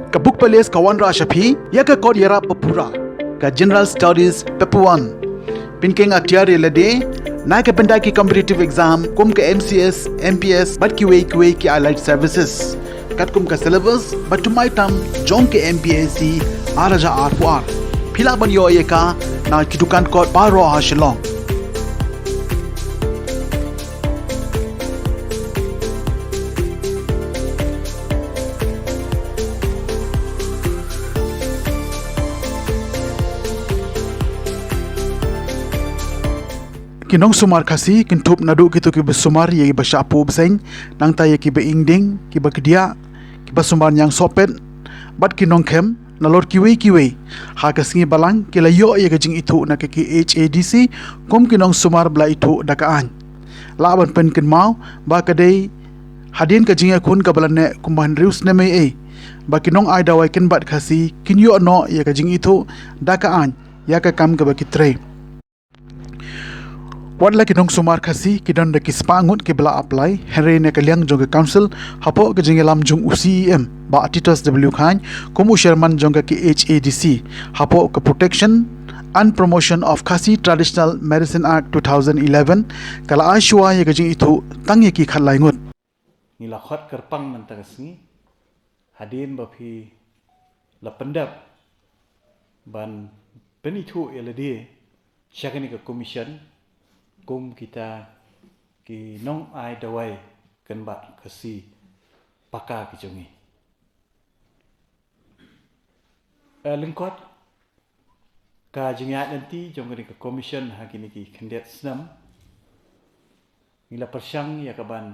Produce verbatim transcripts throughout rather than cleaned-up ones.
Ka Book Palace ka wanrah sha phi ïa ka kot ïarap ba pura, ka General Studies Paper One. Pynkheiñ atiar ïa lade na ka bynta ki competitive exam kum ka M C S, M P S bad kiwei kiwei ki allied services. Katkum ka syllabus ba thymmai tam jong ka M P S C ar hajar arphew ar. Phi lah ban ïoh ïa ka na ki dukan kot baroh ha Shillong. Ki nongsumar Khasi kin thup naduh kito kiba sumar ïa kiba shah puh bseiñ, nangta ïa kiba ingding, kiba kdiah, kiba sumar ñiang sohpet bad ki nongkhem, nalor kiwei kiwei. Ha ka sngi Balang ki la ïoh ïa ka jingithuh na ka K H A D C kum ki nongsumar ba la ithuh da ka aiñ. Lah ban pynkynmaw ba ka dei hadien ka jingïakhun kaba la neh kumba hynriew snem eiei ba ki nongai dawai kynbat Khasi kin ïoh noh ïa ka jingithuh da ka aiñ ïa ka kam kaba ki trei. Wat la ki nongsumar Khasi ki don da ki spah ngut kiba la apply, hynrei na ka liang jong ka council, hapoh ka jingïalam jong u C E M Bah Titos W Chyne kum u chairman jong ka K H A D C, hapoh ka Protection and Promotion of Khasi Traditional Medicine Act two thousand eleven, ka la ai shuwa ïa ka jingithuh tang ïa ki khatlai ngut. Ngi la khot kyrpang mynta ka sngi hadien ba phi la pyndep ban pynithuh ïa lade sha kane ka commission kum kita ki nongai dawai kynbat Khasi paka ki jong ngi. Eh, lyngkot ka jingïaid lynti jong kane ka commission ha kine ki khyndiat snem, ngi la pyrshang ïa ka ban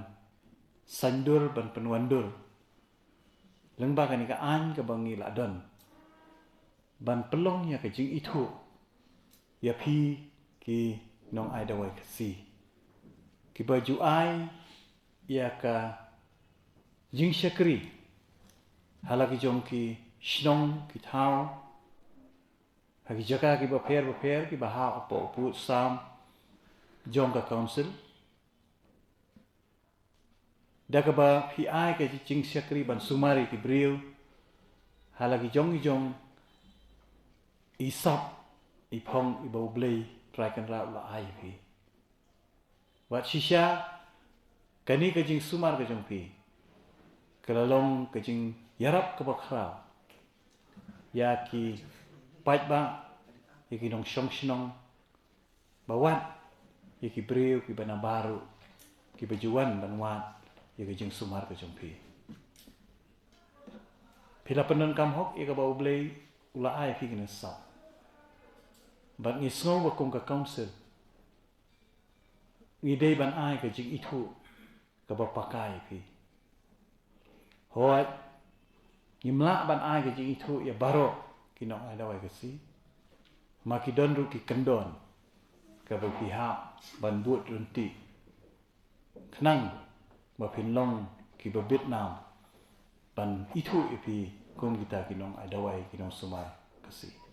saiñdur ban pynwandur lyngba kane ka aiñ kaba ngi la don ban pynlong ïa ka jingithuh ïa phi ki nongai dawai Khasi kiba ju ai ïa ka jingshakri ha la ki jong ki shnong ki thaw ha ki jaka kiba pher ba pher kiba hap hapoh u pud sam jong ka council. Da kaba phi ai ka jingshakri ban sumar ïa ki briew ha la ki jong ki jong i sap i phong iba U Blei Trai Kynrad u la ai ïa phi. Wat shisha kane ka jingsumar ka jong phi ka la long ka jingïarap kaba khraw ïa ki paidbah, ïa ki nongshong shnong, ba wat ïa ki briew kiba na baroh kiba ju wan ban wad ïa ka jingsumar ka jong phi. Phi la pyndonkam hok ïa kaba U Blei u la ai phi kane sap. Bad ngi sngew ba kum ka council ngi dei ban ai ka jingithuh kaba paka ïa phi. Hooid, ngim lah ban ai ka jingithuh ïa baroh ki nongai dawai Khasi, ma ki don ruh ki kyndon kaba phi hap ban bud ryntih khnang ba phin long kiba bit nam ban ithuh ïa phi kum kita ki nongai dawai ki nongsumar Khasi.